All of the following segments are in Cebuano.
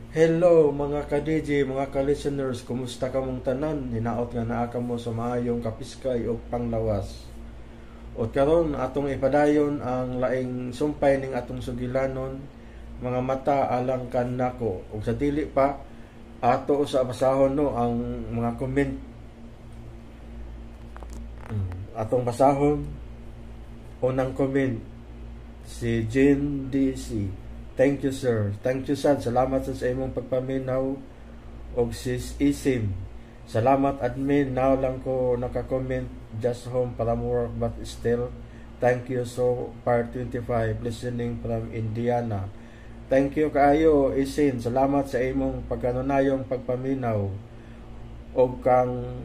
Hello mga ka-DJ, mga ka-listeners, kumusta kamong tanan? Hinaot nga naa kamo sa maayong kapiskay ug panglawas. O karon atong ipadayon ang laing sumpay ning atong sugilanon, mga mata alang kanako. Ug sa dili pa ato sa basahon no ang mga comment. Atong basahon unang comment si Jean DC. Thank you, sir. Thank you, sad. Salamat sa imong pagpaminaw og sis Isim. Salamat, admin. Now lang ko naka-comment, just home from work, but still thank you so part 25 listening from Indiana. Thank you kaayo, Isin. Salamat sa imong pagkanunayong pagpaminaw og kang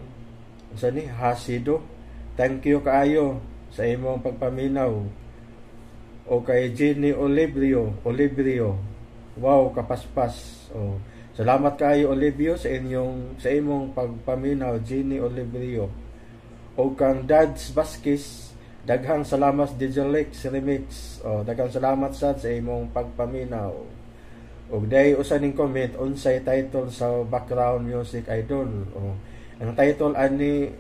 sa ni Hasido. Thank you kaayo sa imong pagpaminaw. O kay Jenny Olivio. Wow, kapaspas. O, salamat kaayo, Olivio, sa imong pagpaminaw, Jenny Olivio. O kang Dads Vasquez, daghang salamat DJ Lex Remix. O, daghang salamat sad sa imong pagpaminaw. Og day usa ning comment unsay title sa background music, idol. O, ang title ani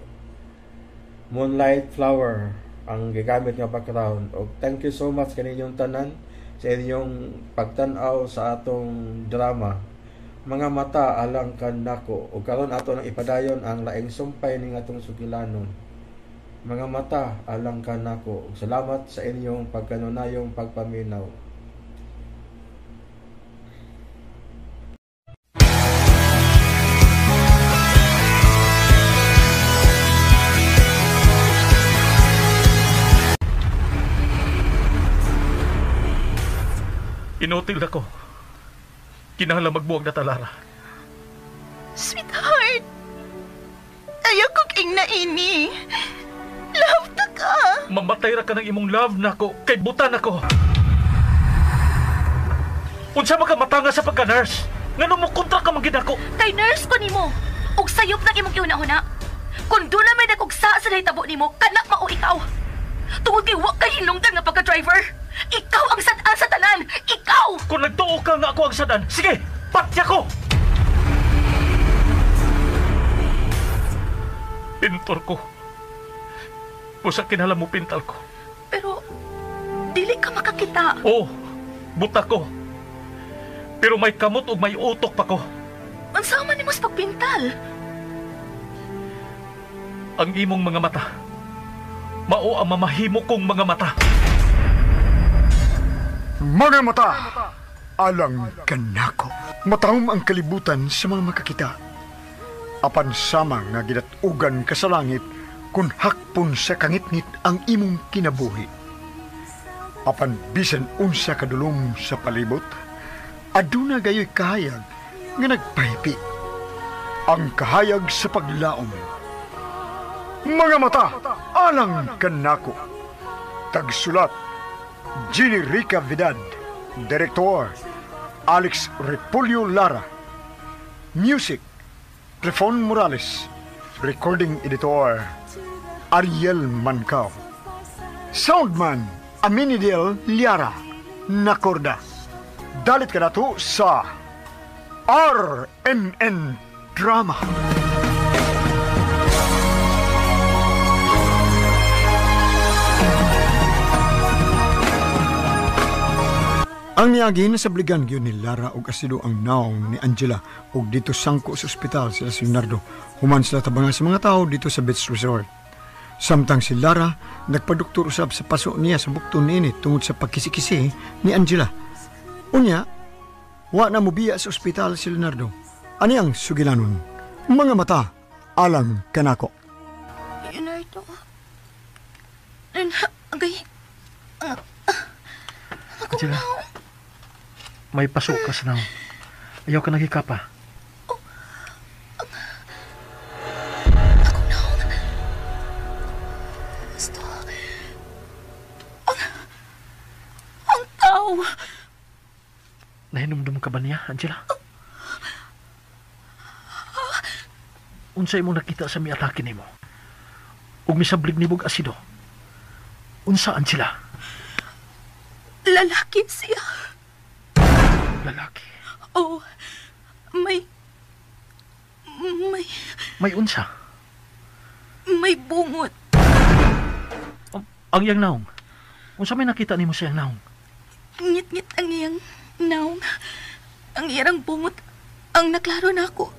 Moonlight Flower ang gigamit nga background. Og thank you so much kaninyong tanan sa inyong pagtan-aw sa atong drama Mga Mata Alang Kanako. Og karon ato nang ipadayon ang laing sumpay ning atong sugilanon, Mga Mata Alang Kanako. Og salamat sa inyong pagkanunayong pagpaminaw. Inutil ako. Kinahanglan magbuwag na talara. Sweetheart, ayaw kong ingna ini. Love ta ka. Mamatay ra ka ng imong love nako kay butan ako. Unsa man ka matanga sa pagka-nurse? Ngano mo kontra ka man gid ako? Kay nurse ko nimo. Ug sayop nang imong gihuna-huna. Kun doon na may nagugsa sa nahitabo nimo, kana mao ikaw. Tungod kay wa kay hinungdan nga pagka-driver. Ikaw ang sad-an sa tanan! Ikaw! Kung nagtuo ka nga ako ang sad-an, sige! Patya ko! Pintor ko. Usa kinahanglan mo pintal ko. Pero, dili ka makakita. Oo, buta ko. Pero may kamot o may utok pa ko. Unsa man nimo sa pagpintal? Ang imong mga mata. Mao ang mamahimo kong mga mata. Mga mata, alang kanako. Matahom ang kalibutan sa mga makakita. Apan sama nga gidatugan ka sa langit kung hakpon sa kangitngit ang imong kinabuhi. Apan bisan unsa kadulom sa palibot, aduna gayoy kahayag nga nagpahipi. Ang kahayag sa paglaom. Mga mata, alang kanako. Tagsulat, Jenny Rica Vidad. Director, Alex Repolyo Lara. Music, Trefon Morales. Recording Editor, Ariel Mancao. Soundman, Aminidel Liara. Nakorda. Dalit ka na to sa RMN Drama. Ang niagi na sabligan gyud ni Lara og asido ang naong ni Angela og dito sangko sa ospital sila si Leonardo. Human sila tabangan sa mga tao dito sa beach resort. Samtang si Lara nagpaduktor usab sa paso niya sa bukton niini tungod sa pagkisikisi ni Angela. Unya, wa na mobiya sa ospital si Leonardo. Ani ang sugilanon? Mga mata, alang kanako. Leonardo. Agay. Angela. May pasok ka sa naong. Ayaw ka nagikapa. Oh, akong naong. Gusto. Ang tao. Nahinumdum ka ba niya, Angela? Unsa imong nakita sa miatake nimo? Ug misablig nimo og asido. Unsa, Angela? Lalaki siya. Lalaki? Oo. May May unsa? May bungot. Ang iyang naong. Unsa may nakita nimo sa iyang naong? Ngit-ngit ang iyang naong. Ang iyang bungot ang naklaro na ako.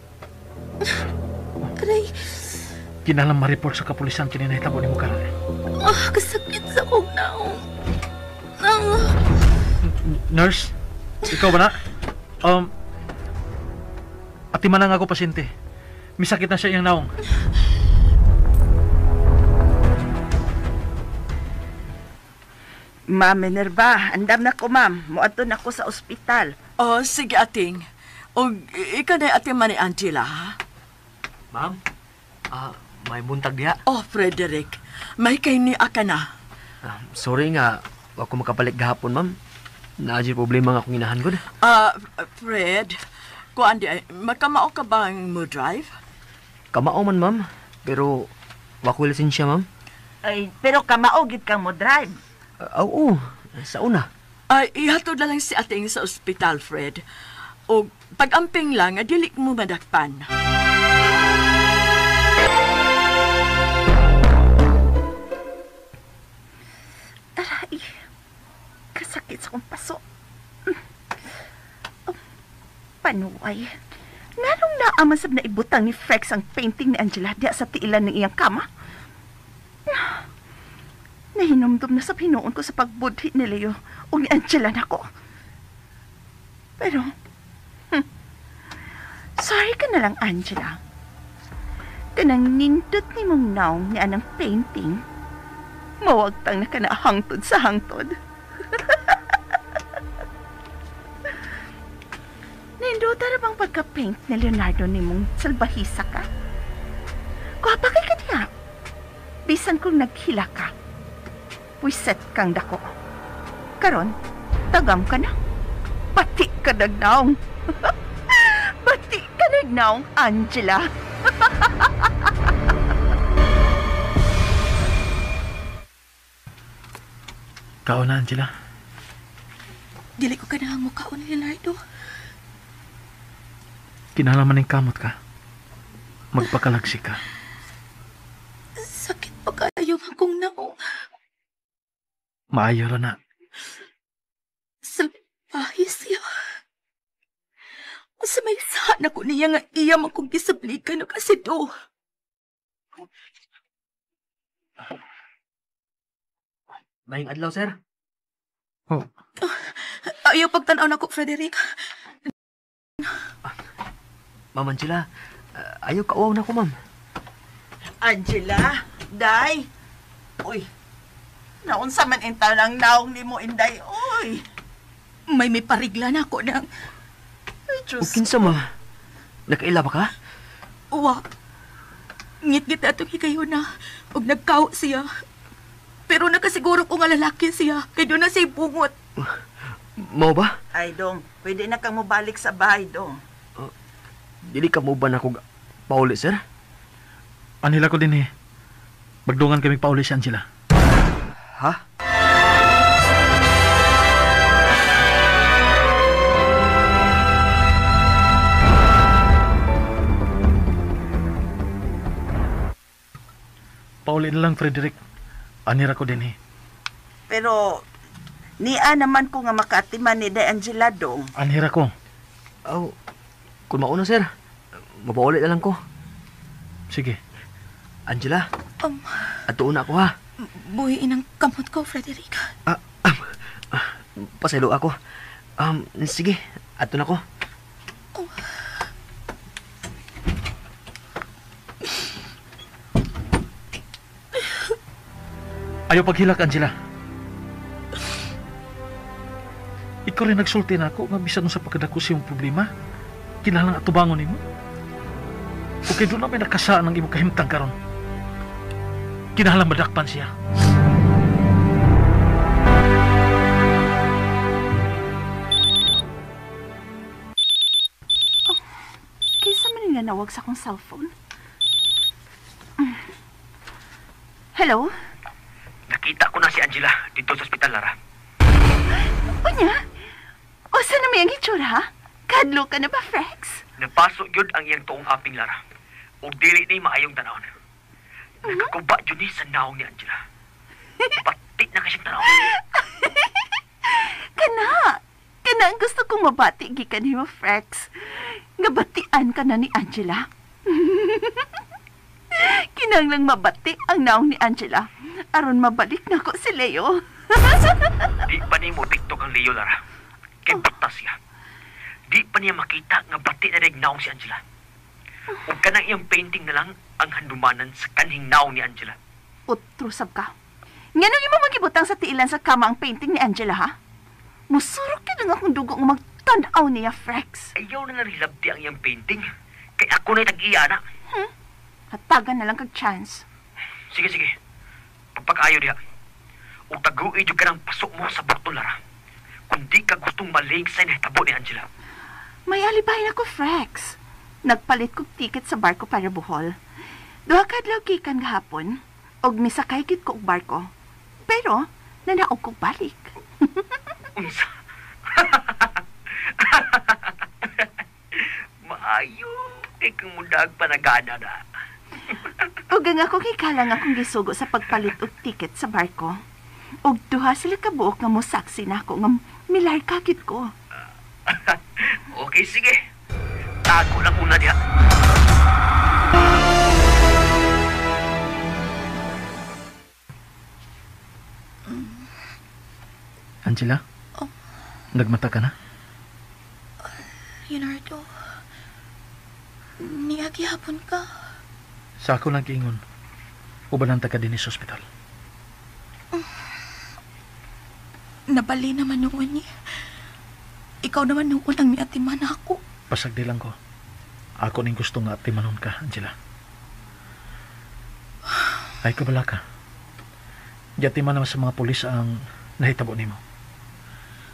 Aray. Kinahanglan ma-report sa kapulisan kini nahitabo nimo karon. Ah, kasakit sa akong naong. Ah. Nurse, ikaw ba na? Atiman na nga ako pasyente. Misakit na siya iyang naong. Ma'am Minerva, andam na ko, ma'am. Muadto na ko sa ospital. Oh, sige, ating. O, ikaw na ating man ni Angela, ha? Ma'am, may buntag diha. Oh, Frederick, may kay ni ka na. Sorry nga, ako makabalik gahapon, ma'am. Naadyo problema nga akong inahan gud. Fred, kuan di ay, makamao ka bang mo drive? Kamao man, ma'am. Pero, wako lisensya, ma'am. Ay, pero kamao gid kang mo drive. Oo, sa una. Ay, ihatod na lang si ating sa ospital, Fred. O pag-amping lang, dili mo madakpan. Aray, kasakit sa kong paso. Oh, panuway. Nganong naaman sab na ibutang ni Frex ang painting ni Angela diya sa tiilan ng iyang kama? Nahinumdum na sa hinuon ko sa pagbudhi ni Leo o ni Angela nako. Pero, sorry ka na lang, Angela. Kanang nindot ni mong naong ni anang painting, mawagtang na ka na hangtod sa hangtod. Nindota ra bang pagka-paint ni Leonardo ni mong salbahisa ka? Gwapa kay ka niya. Bisan kung naghila ka, puwiset kang dako. Karon, tagam ka na. Pati ka nagnaong. Pati ka nagnaong, Angela. Kaon na, Angela. Dili ko kanahang mukaon ni Leonardo. Kinahanglan man ng kamot ka. Magpakalagsi ka. Sakit pa kayo akong naong. Maayo ra na. Salbahe siya. Sa may saan ako niya nga iya man kong gisablikan o kasido. Maayong adlaw, sir. Oh. Ayaw pagtanaw nako, Frederick. Ma'am Angela, ayaw kauaw na ko, ma'am. Angela, day. Uy, naunsa man intaw ng naong ni mo, Inday. Uy. May parigla na ako nang... Ay, Diyos. Kinsa, ma'am? Nakaila ba ka? Uwa. Ngit-ngit atong higayon na. Og nagkaw siya. Pero nakasiguro ko nga lalaki siya. Kaya doon na siya bungot. Mao ba? Ay, dong. Pwede na kang mobalik sa bahay, dong. Dili ka mo ba na kog pauli, sir? Anila ko din eh. Magdungan kami pauli si Angela. Ha? Pauli na lang, Frederick. Anira ko din eh. Pero, niya naman ko nga makaatiman ni Day Angela, dong. Anira ko. Aw, kung mauna, sir. Mapauli na lang ko. Sige. Angela, atuon na ako, ha? Buhiin ang kamot ko, Frederick. Pasaylo ako. Sige, ato na ko. Oh. Ayaw paghilak, Angela. Ikaw rin nagsulti na ako nga bisan sa pagkadako siyang problema. Kinahanglan atubangon nimo. Okay, doon na may nakasaan ang imong kahimtang karon. Kinahanglan madakpan siya. Oh, kinsa man nga nawag sa akong cellphone? Hello? Nakita ko na si Angela dito sa ospital, Lara. Unya? O saan na may ang itsura, ha? Kadlo ka na ba, Frex? Napaso gyud ang iyang tuong aping, Lara. Ug dili ni maayong tanawon. Nakakuba gyud ni sa naong ni Angela. Pati na kasi tanawon. Kana! Kana ang gusto kong mabati gikan nimo, Frex. Nga batian ka na ni Angela. Kinanglang mabati ang naong ni Angela. Aron mabalik na ko si Leo. Di pa ni mo TikTok ang Leo, Lara. Kay butas siya. Di pa niya makita nga bati na rin naong si Angela. Ug kanang iyang painting na lang ang handumanan sa kanhing naong ni Angela. Utro sab ka. Nganong imo magibutang sa tiilan sa kama ang painting ni Angela, ha? Musurok gyud ang akong dugo nga magtan-aw niya, Frex. Ayaw na narilabdi ang iyang painting. Kay ako na'y tag-iya na. Hatagan na lang kag chance. Sige, sige. Pagpag-ayo diha. Ug tagui jud ka ng pasok mo sa bukton, Lara. Kung di ka gustong maling sa nahitabo ni Angela. May alibahin ako, Frex. Nagpalit kog ticket sa barko para Bohol. Duha ka adlaw gikan gahapon, og misakay gid ko og barko. Pero nanaog kog balik. Unsa? Maayo kay kang mudag panagana na. Ug ang akong hikala nga akong gisugo sa pagpalit og ticket sa barko. Og duha sila ka buok nga mosaksi nako nga milarka gid ko. Okay, sige. Tago lang una diha. Angela? Oh. Nagmata ka na? Leonardo, niyagihapon ka. Sa ako lang giingon. Ubanan ta ka dinhi sa ospital. Nabali naman noon eh. Ikaw naman noon ang miatiman ako. Pasagdi lang ko. Ako ning gusto nga atimanon ka, Angela. Ay, kabala ka. Giatiman naman sa mga pulis ang nahitabo nimo.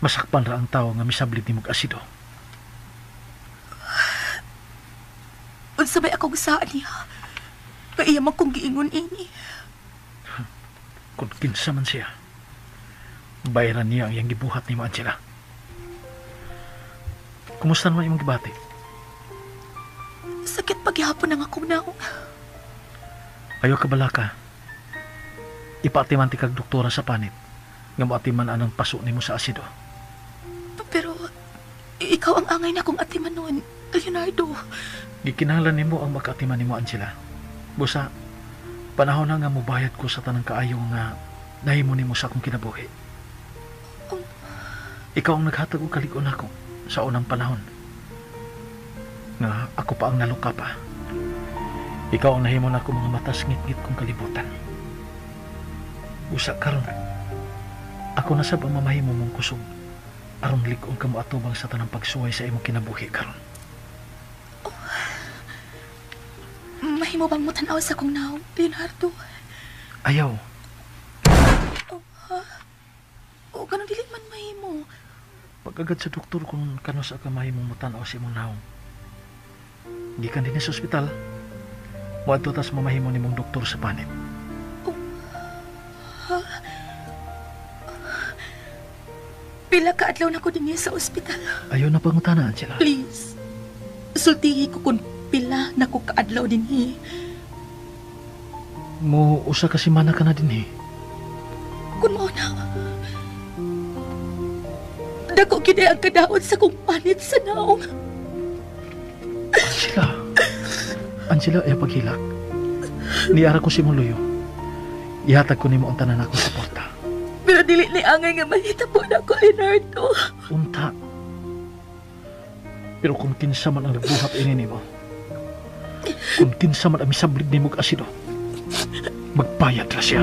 Masakpan ra ang tao nga misablit nimo og asido. Unsa may akong saan niya? Kaya man kong giingon ini. Kung kinsa man siya, bayaran niya ang iyang gibuhat nimo, Angela. Kumusta naman imong gibati? Sakit paghihapon ang akong naong. Ayaw kabala ka. Ipaatiman ti kag doktora sa panit nga moatiman anang paso nimo sa asido. Pero ikaw ang angay na kong atiman noon, Leonardo. Gikinahanglan nimo ang makaatiman nimo, Angela. Busa, panahon na nga mobayad ko sa tanang kaayo nga nahimo nimo sa akong kinabuhi. Ikaw ang naghatag og kalig-on nako sa unang panahon. Nga ako pa ang naluka pa. Ikaw ang nahimo nako mga matas ngit-ngit kong kalibutan. Usa karon, ako na sab ang mamahimo mong kusog aron lig-on ka moatubang sa tanang pagsuway sa imong kinabuhi karon. Mahimo bang mo tan-aw sa akong naong, Leonardo? Ayaw. O ganun dili man mahimo. Pag-agad sa doktor kung kanos ka mahimong mutanaw sa imong naong. Gikan din sa ospital. Moadto tas mamahimo nimong doktor sa panit. Pila ka adlaw na ko dinhi sa ospital. Ayaw na pangutana, Angela. Please. Sultihi ko kung pila na ko kaadlaw dinhi. Mo usa ka semana ka na dinhi. Kun mao na. Dako gid ang kadaot sa kong panit sa naong. Angela. Angela, ayaw paghilak. Niara ko si mong luyo. Ihatag ko nimo ang tanan akong suporta. Pero dili ni angay nga mahitabo na ko, Leonardo. Unta. Pero kung kinsa man ang nagbuhat ini nimo, kung kinsa man ang misablig nimo og asido, magbayad ra siya.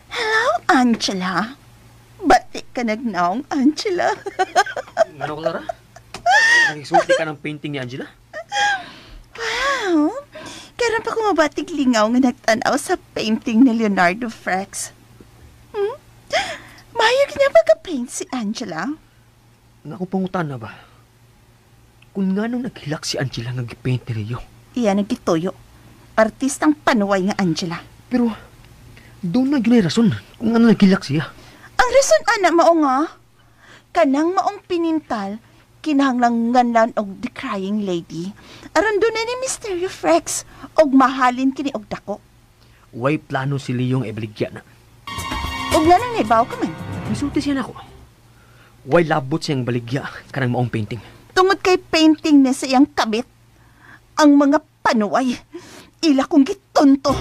Hello, Angela. Bati ka nagnaong, Angela. Ano, Clara? Nakisulti ka ng painting ni Angela? Wow! Karon pa ko mabatig lingaw nga nagtanaw sa painting ni Leonardo Frex. Maayo niya pagka-paint si Angela. Nga ako pangutan na ba? Kung nga nung naghilak si Angela nga gipaint ni Leo. Iyan ang gituyo. Artistang panuway nga Angela. Pero doon na gyud rason kung ano nagkilak siya. Ang rason ana mao nga kanang maong pinintal kinahanglang nganlan og The Crying Lady. Aron doon na ni Misteryo Frex og mahalin kini og dako. Way plano si Leong ibaligya na. Og nganong naibaw ka man? Misulti siya nako. Way labot siyang baligya kanang maong painting. Tungod kay painting na sa iyang kabit, ang mga panuway, ila kong gitonto.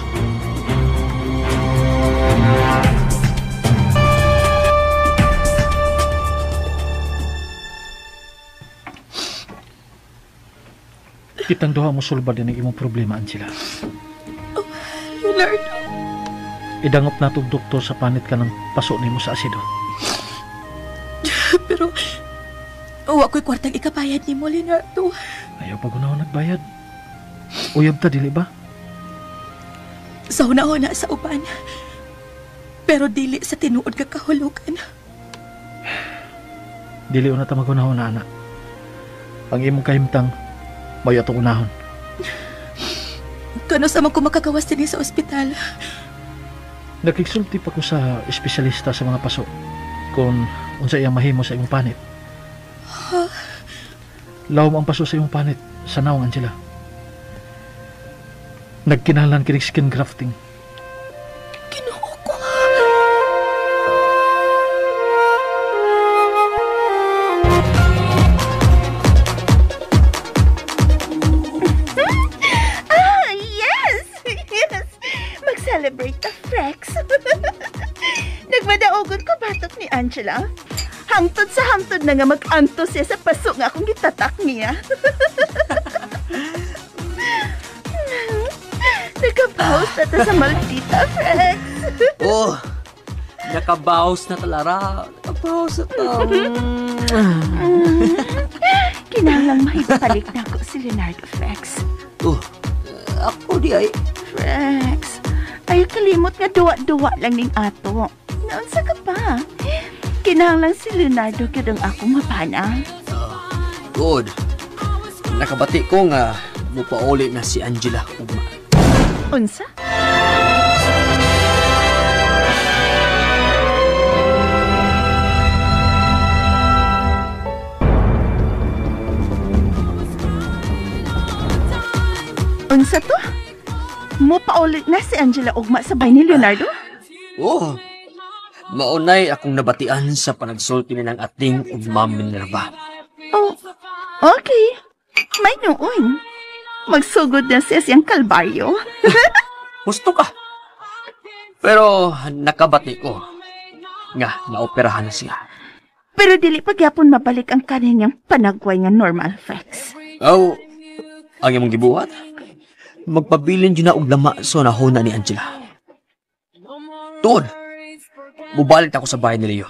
Kitang duha mo sulba din ang imong problema, Angela. Oh, Leonardo. Idangop na itong doktor sa panit ka ng paso nimo sa asido. Pero, wa ko'y kwartang ikabayad ni mo, Leonardo. Ayaw pa gunaw nagbayad. Uyab ta, dili ba? Sa huna-huna sa uban. Pero dili sa tinuod ka kahulugan. Dili una ta maghuna-huna, anak. Ang imong kahimtang, may atong unahon. Kano sa man ko makagawas din sa ospital? Nakigsulti pa ko sa espesyalista sa mga paso kung unsa iyang mahimo sa imong panit. Huh? Lawom ang paso sa imong panit sa naong, Angela. Nagkinahanglan kinig skin grafting. Ginoo ko. Ah, yes! Yes! Mag-celebrate ta, Frex. Nagmadaogon ko batok ni Angela. Hangtod sa hangtod na nga mag-antos siya sa paso nga akong gitatak niya. Nakabawas na ta sa maldita, Frex. Oh, nakabawas na talara. Nakabawas na ta. Kinahanglang mahibalik na ako si Leonardo, Frex. Oh, ako di ay. Frex, ayaw kalimot nga duwa-duwa lang ning ato. Naunsa ka pa? Kinahanglang si Leonardo gyud ang akong mapana. Good. Nakabati ko nga mupauli na si Angela ugma. Unsa? Unsa to? Mupauli na si Angela ugma sa bay ni Leonardo? Oh. Maunay akong nabatian sa panagsulti ni ng ating ug Ma'am Minerva. Oh, okay. May noon. Magsugod na siya siyang kalbaryo. Gusto ka. Pero nakabati ko nga naoperahan na siya. Pero dili pagyapon mabalik ang kaniyang panagway nga normal, Frex. Oh, ang imong gibuhat? Magpabilin dyan na og lama sa nahuna ni Angela. Tuod, mubalik ako sa bahay ni Leo.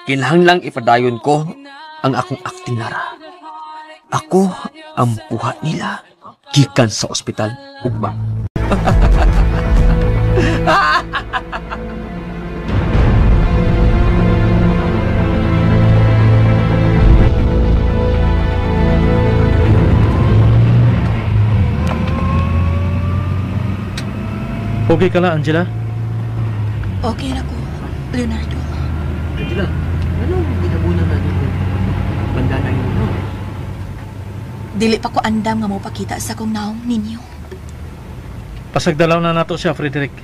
Kinahanglang ipadayon ko ang akong acting nara. Ako ang buhat nila gikan sa ospital ugma. Okay ka lang, Angela? Okay na ko, Leonardo. Angela, anong ginabunan na ninyo? Banda na yun, no? Dili pa ko andam nga mo pakita sa kong naong ninyo. Pasagdalaw na nato siya, Frederick.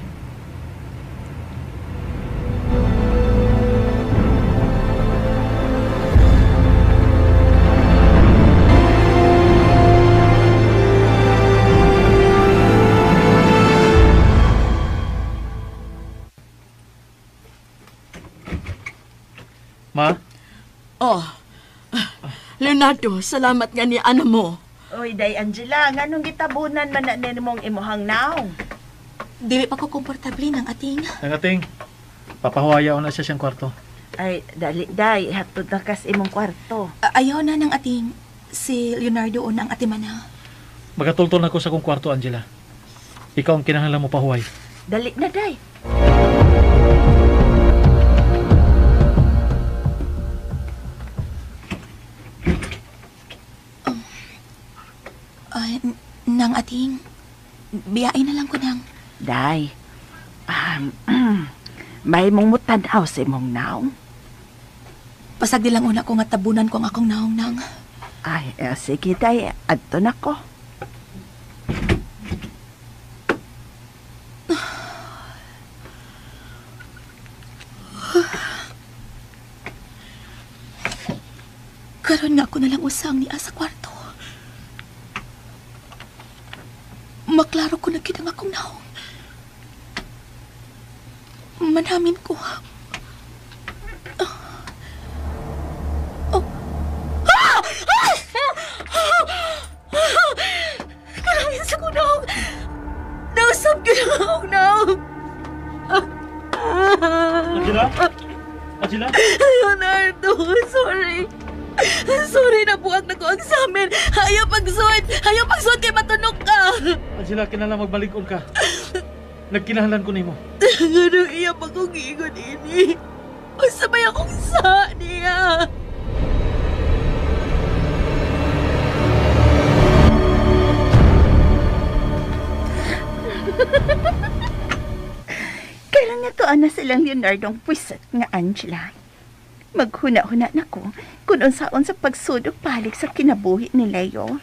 Ma? Oh, Leonardo, salamat nga ni ana mo. Oy, Day Angela, nganong gitabunan man na nimong imuhang naong? Dili pa ko komportable ng ating. Ang ating, papahuwayaw na siya siyang kwarto. Ay, dali, Day, hatod na kas imong kwarto. Ayaw na ng ating, si Leonardo una ang atimana. Magatultol na ko sa kong kwarto, Angela. Ikaw ang kinahanglan mo pahuway. Dali na, Day. Nang ating, biyain na lang ko nang. Day, may mong mutanaw sa imong naong. Pasagdi lang una ko nga tabunan ko ang akong naong nang. Ay, sige, Day. Adto na ko. Karon nga ako nalang usang niya sa kwarto. Maklaro ko na gid ang akong naong. Manamin ko. Oh. Ah! Ah! Karamin sa akong naong. Nausap ko na akong naong. Angela? Angela? Leonardo, sorry. Sorry, nabuag na ko ang samin. Ayaw pagsuot. Ayaw pagsuot kay matunok ka. Angela, kinahanglan magbalig-on ka. Nagkinahanglan ko nimo. Ganun iya pa kong giingon ini. Usabay akong sa niya. Kailan nga to ana silang Leonardo ang puwiset nga Angela? Maghuna-huna na ko kung unsaon sa pagsudok palik sa kinabuhi ni Leo.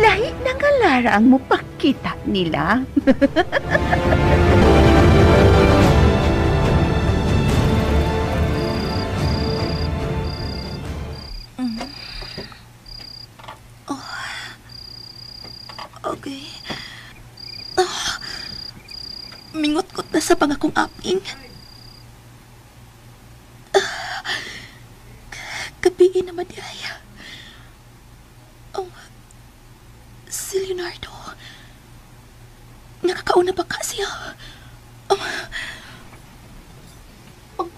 Lahi na nga Lara ang mupakita nila. Oh. Okay. Mingot-kot na sa pangakong aping. Kapiin naman di ay. Oh, si Leonardo. Nakakauna pa ka siya. Oh. Oh.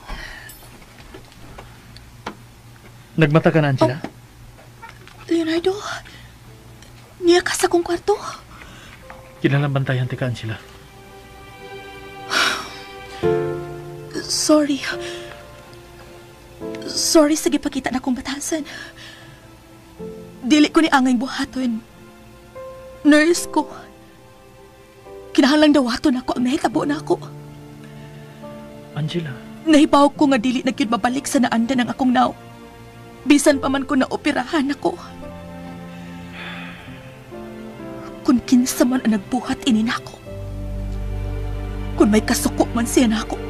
Nagmata ka na, Angela? Oh. Leonardo, niya ka sa kong kwarto. Kinahanglan bantayan ti ka, Angela. Sorry. Sorry sa gipakita na kong batasan. Dili ko ni angay buhaton. Nurse ko. Kinahanglang dawaton ako ang nahitabo na ako. Angela. Nahibaw ko nga dili na gyud mabalik sa naandan ang akong naw. Bisan pa man ko naoperahan ako. Kung kinsa man ang nagbuhat ini nako. Kung may kasuko man siya nako.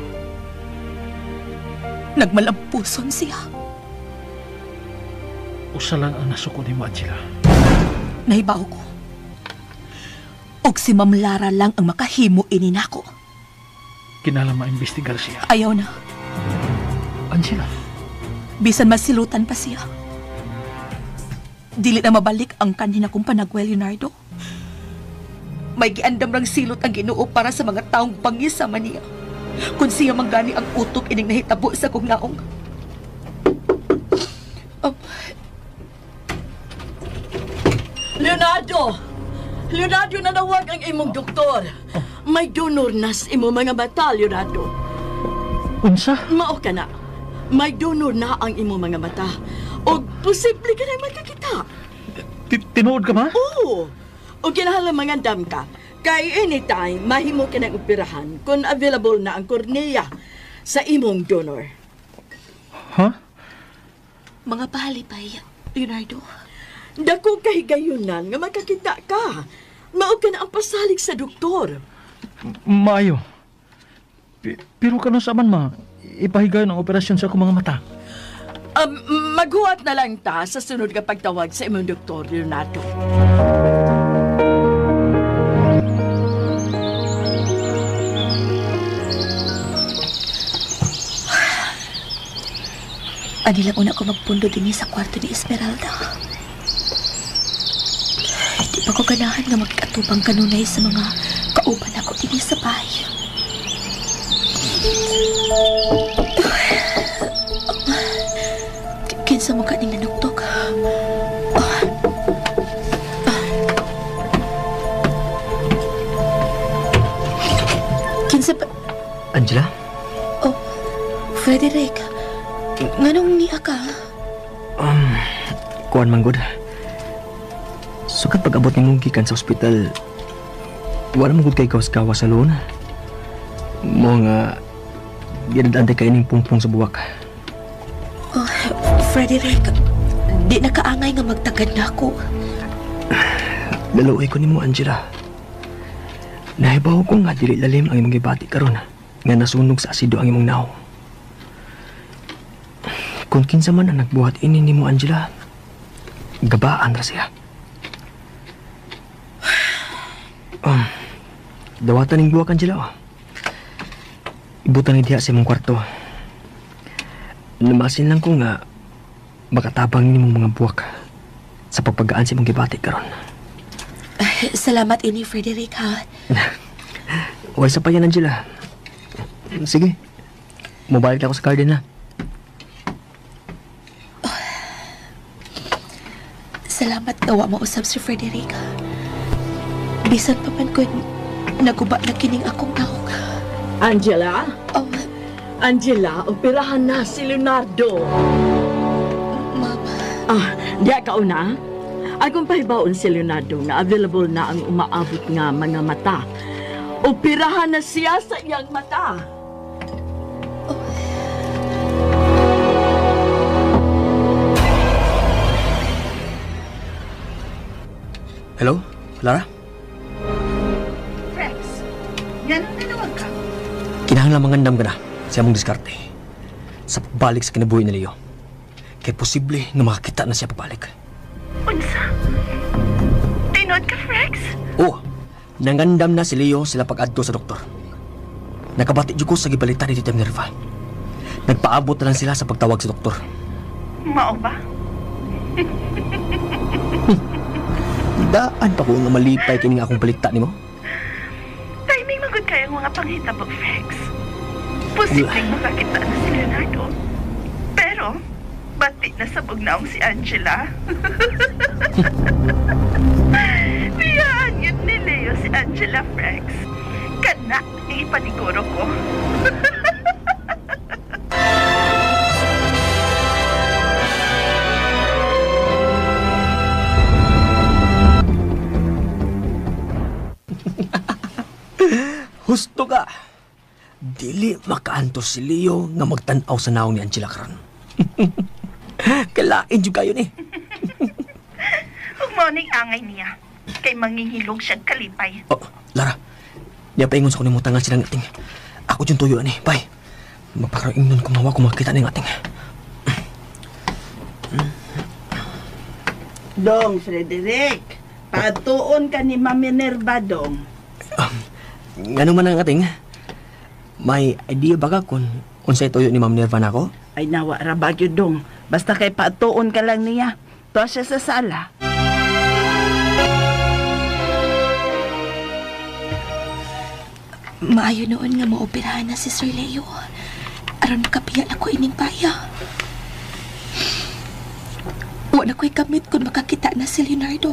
Nagmalampuson siya. Usa lang ang nasuko ni mo, Angela. Nahibaw ko. Og si Ma'am Lara lang ang makahimo ini nako. Kinahanglan maimbestigar siya. Ayaw na. Angela. Bisan masilutan pa siya. Dili na mabalik ang kanhin akong panagwel, Leonardo. May giandam rang silot ang Ginoo para sa mga taong bangis sa maniya. Kung siya manggani ang utok ining nahitabo sa kong naong. Leonardo! Leonardo, nanawag ang imong doktor. May donor na sa imong mga mata, Leonardo. Unsa? Mao ka na. May donor na ang imong mga mata. O posible ka na magkakita. Tinuod ka ba? Oo. O kinahanglan mangandam ka. Kay anytime, mahimo ka ng operahan kung available na ang kornea sa imong donor. Huh? Mga pahalipay, Leonardo. Dako kahigayunan nga magkakita ka. Mao ka na ang pasalig sa doktor. Maayo. Pero kano sa man, ma, ipahigayon ang operasyon sa akong mga mata. Maghuwat na lang ta sa sunod nga pagtawag sa imong doktor, Leonardo. Anilang una ko magpundo din sa kwarto ni Esmeralda. Di pa ko ganahan nga magkatubang kanunay sa mga kauban ako din sa bahay. Kinsa mo kaning nanuktok? Kinsa pa... Angela? Oh, Frederick. Nganong niya ka? Kuan man gud. Sukad pag-abot nimo gikan sa ospital, Wala mo gud kay gawas-gawas sa loon. Mo nga ginadante kay ining pungpong sa buwak. Oh, Frederick, di nakaangay nga magtagad na ako. Laluoy ko nimo, Angela. Nahibaw ko nga dili lalim ang imong gibati karon nga nasunog sa asido ang imong naong. Kung kinsa man ang nagbuhat ini nimo, Angela, gabaan ra siya. Dawatan ning buwak, Angela. Oh. Ibutan ni diha sa imong kwarto. Namasin lang ko nga makatabang nimong mga buwak sa pagpagaan sa imong gibati karon. Salamat ini, Frederick, ha? Wala sa pa yan, Angela. Sige. Mobile ako sa garden, ha? Oh. Salamat gawa mausap si Frederick. Bisan pa man kun naguba na kining akong naong. Angela? Oh. Angela, operahan na si Leonardo. Ma'am. Ah, diya ka una. Akong pahibaon si Leonardo nga available na ang umaabot nga mga mata. Operahan na siya sa iyang mata. Oh. Hello, Lara? Rex, yan ang tinawag ka. Kinahanglan mangandam ka na sa among diskarte sa pagbalik sa kinabuhi ni Leo. Kaya posible nga makakita na siya pabalik. Unsa? Tinod ka, Frex? Oo. Nangandam na si Leo sila pag-adto sa doktor. Nakabati jud ko sa gibalita ni Tita Minerva. Nagpaabot na lang sila sa pagtawag sa doktor. Mao ba? Daan pa ko nga malipay kining akong balita nimo. Timing magud kayong mga panghitabo, Frex. Posibleng makakita na si Leonardo. Pero bati na sabog naong si Angela. Biyaan yun ni Leo si Angela, Frex. Kana ang ipaniguro ko. Husto ka. Dili makaantos si Leo nga magtan-aw sa naong ni Angela karon. Kalain jud kayo ni. Ug mao ning angay niya. Kay mangingilog siyang kalipay. Oh, Lara. Niya paingon sa kuning mutangan silang ating. Ako jud tuyo ani. Bye. Magpakaroon ko mawa kung makita ning ating. Dong, Frederick. Patuon ka ni Ma'am Minerva, dong. Ngano man ang ating? May idea ba ka kung unsay tuyo ni Ma'am Minerva nako? Ay nawa ra ba gyud, dong. Basta kay patuon ka lang niya. Tuwa siya sa sala. Maayo noon nga maoperahan na si Sir Leo. Aron makapiya na ko ining paya. Wa na ko'y kamit kung makakita na si Leonardo.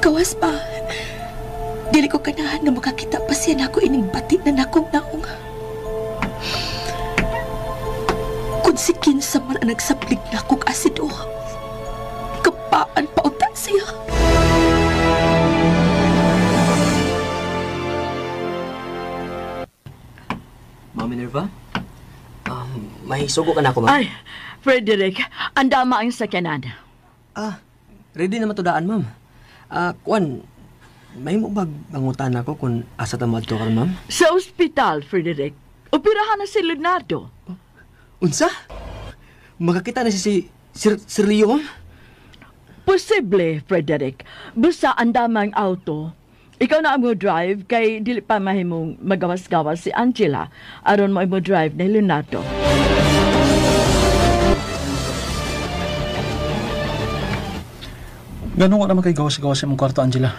Gawas pa. Dili ko kanahan nga makakita pa siya nako ining batit na nakong naong. Kung si kinsa man ang nagsaplig na kong asido, kapaan pa uta siya. Ma'am Minerva? May sugo ka na ako, ma'am. Ay, Frederick, andama ang sakyanan. Ah, ready na matudaan, ma'am. Kuan, may mo bag bangutan ako kung asa ta moadto karon, ma'am? Sa ospital, Frederick. Operahan na si Leonardo. Oh, unsa? Makakita na si Sir Leo, ma'am? Posible, Frederick. Basta andama ang auto. Ikaw na ang mo drive kay dili pa mahimong magawas-gawas si Angela aron mo imo drive ni Leonardo. Ganun ko naman kay gawas-gawas sa imong kwarto, Angela.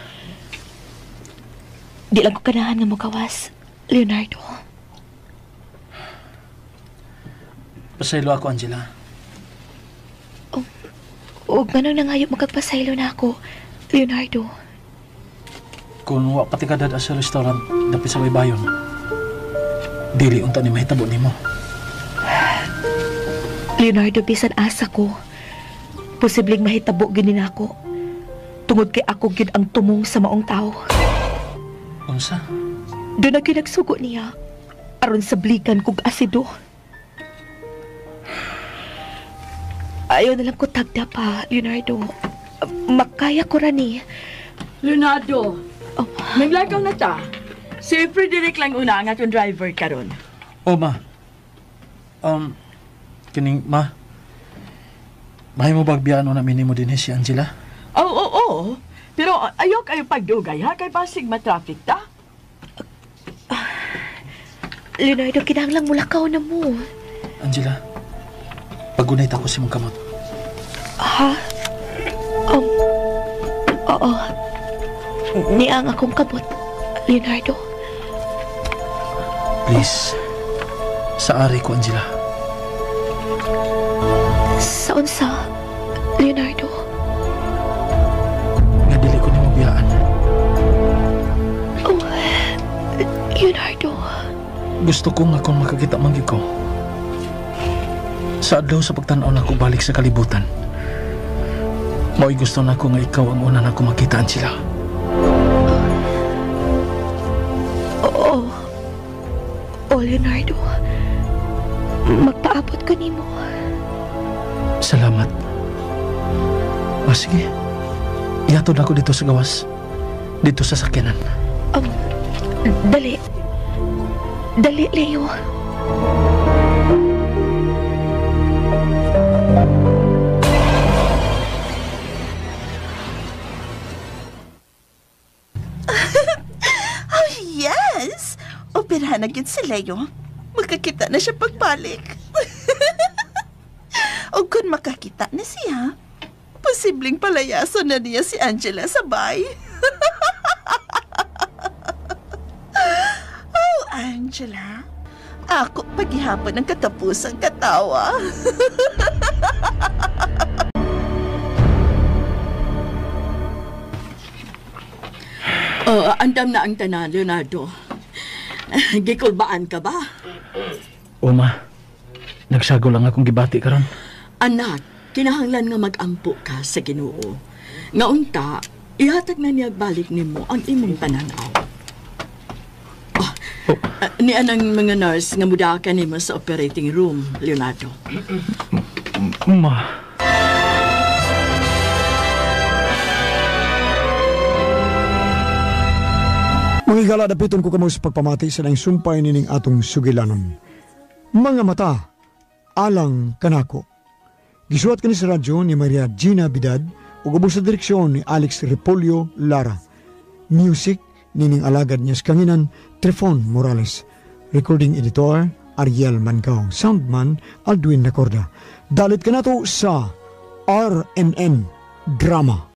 Di lang ko kanahan nga mogawas, Leonardo. Pasaylo ako, Angela. Og manong nangayo magkagpasaylo na ako, Leonardo. Kung wa pati ka dada sa restaurant, dapit sa baybayon, dili unta ni mahitabo nimo. Leonardo, bisan asa ko, posibleng mahitabo gini nako. Tungod kay ako gyud ang tumong sa maong tao. Unsa? Doon na gyud nagsugo niya aron sabligan kog asido. Ayaw na lang ko tagda pa, Leonardo. Makaya ko ra ni. Leonardo, Oh, maglakaw na ta. Si Frederick lang una ang atong driver karon. O, ma. Kining, ma. Mahay mo bagbiyaan na minimo din si Angela? Oo, oo, oo. Pero ayaw kayo pagdugay ha, kay pasig ma-traffic ta. Leonardo, kinahanglang mulakaw na mo. Angela, pagunay ta ko si mong kamot. Ha? Oo. Niang akong kamot, Leonardo. Please, sa ari ko, Angela. Sa unsa, Leonardo? Nga dili ko nimo biyaan. Oh, Leonardo. Gusto ko nga kung makakita man gyud ko. Sa adlaw sa pagtan-aw nako balik sa kalibutan. Mao'y gusto nako nga ikaw ang una nako makita, Angela. Oo. Oh, Leonardo. Magpaabot ko nimo. Salamat. O sige. Ihatod ako dito sa gawas. Dito sa sakyanan. Dali. Dali, Leo. Oh, yes! Operahan na gyud si Leo. Makakita na siya pagbalik. O kung makakita na siya, posibleng palayason na niya si Angela sa bay. Oh, Angela. Ako paghihapon ng katapusang katawa. Oh, andam na ang tanan, Leonardo. Gikulbaan ka ba? O ma, nagsago lang akong gibati karon. Anak, kinahanglan nga mag-ampo ka sa Ginoo. Nga unta, ihatag na niya balik nimo ang imong pananaw. Oh, ni anang mga nurse nga mudaka nimo sa operating room, Leonardo. Ma. Mga higala, dapiton ko kamo sa pagpamati sa laing sumpay nining atong sugilanon. Mga mata, alang kanako. Gisuwat kani sa radyo ni Maria Gina Bidad ug ubos sa direksyon ni Alex Repolyo Lara. Music nining alagad niya sa kanginan Trefon Morales. Recording editor Ariel Mancao. Soundman Aldwin Nacorda. Dalit ka na to sa RNN Drama.